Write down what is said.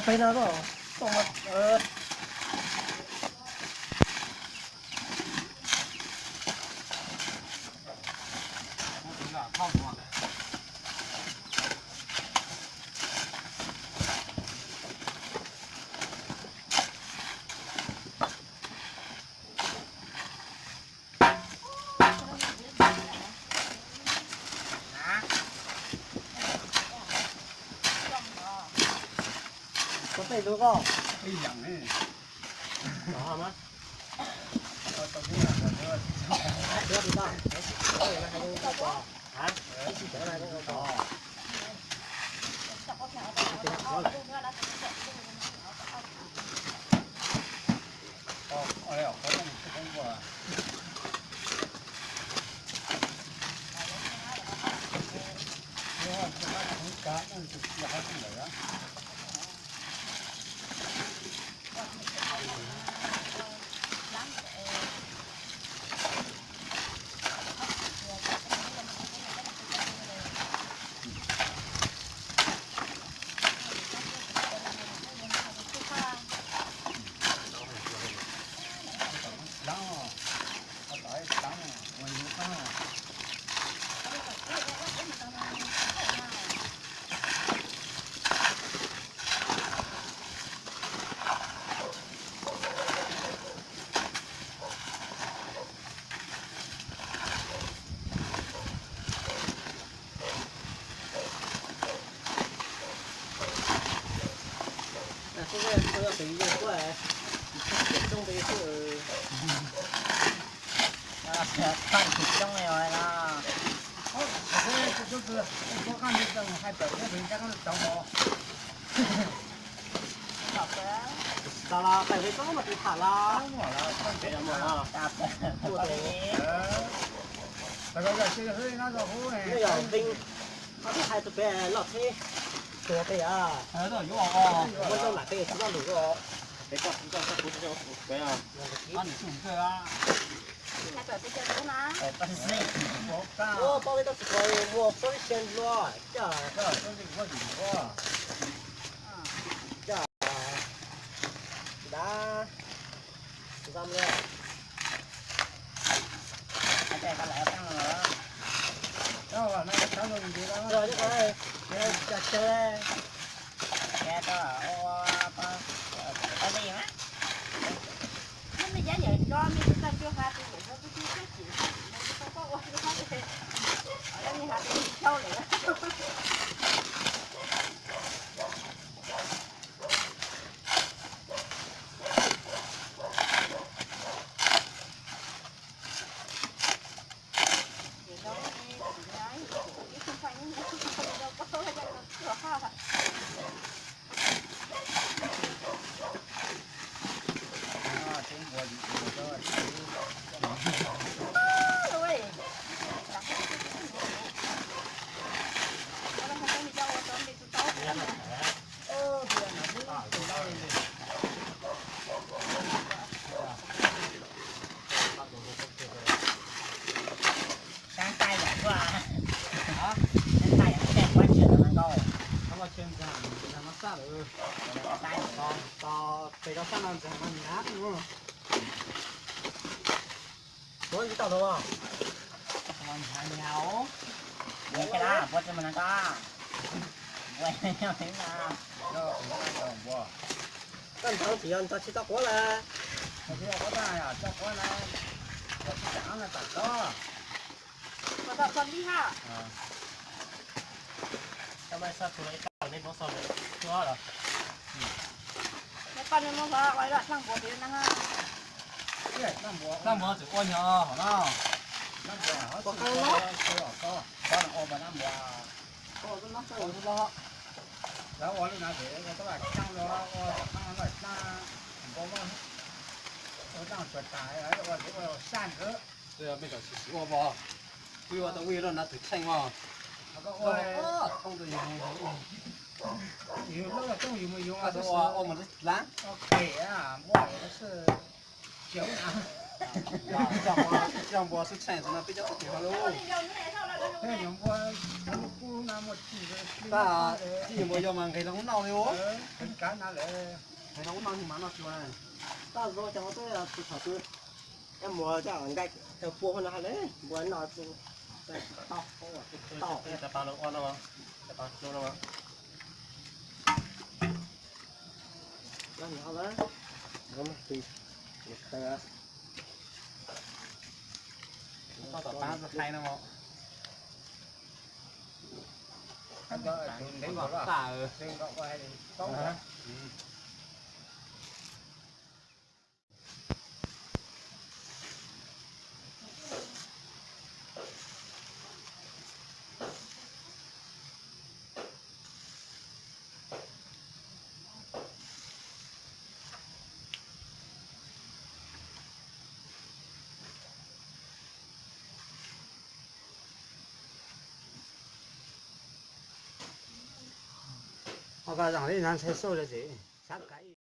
Peb no. Có thể được không? Đó hả má? Tsis tas los pais ve txob mas tus tham los. Nej yog vee, koj twb hais tus pem loj thiab, tus pem muaj zoo lam pem tsis tau lus os. Ua tau li tau tsis tau muaj txob li xya nplua coj. Coj, dav, nqa mus li. Sab nqaij yam luaj. Sab nqaij yam luaj, kuab tsis tau nkauj. Tos pem rau sab no ntxeev mas nab. Kuv ntsis tau tus. Nws hauv. Nws ces lab puas tsis mus nag koj. Koj ntxeev tsis yog ntxeev tsis tau quav lawm. Tsis tau quav na, tsis tau na, tam koj. Tau tau tau lib ha. Tau mas xa tus lawm, nej muab xa lawm. Neb poj niam muab hlo ua ib loj tlag npuas pem na ha. Tlag npuas tseem ua nyuag hom no. Lawv ua li no ces ua tau lam tlag los ua tau lam tlag, npua muab ua tlag tsuas tas ua ua saj nkawd. Mej kom siv siv ua mog, wb ua tau wb loj nab twg tsheej mog. Koj ua, ua mus li dlaab, ua mus li dlaab. Coj npua xwb tshaj no peb cov txoj kev hauj lwm. Tab sis npua yog mas nqis los ub no li os. Nqis los ub no mas no tsuas. Tab sis cov tus thaum twg mus coj nqaij tau pua no ha le npua no tau tau. Ho koj zaum li no ntshai xauj li ntxim sab kav.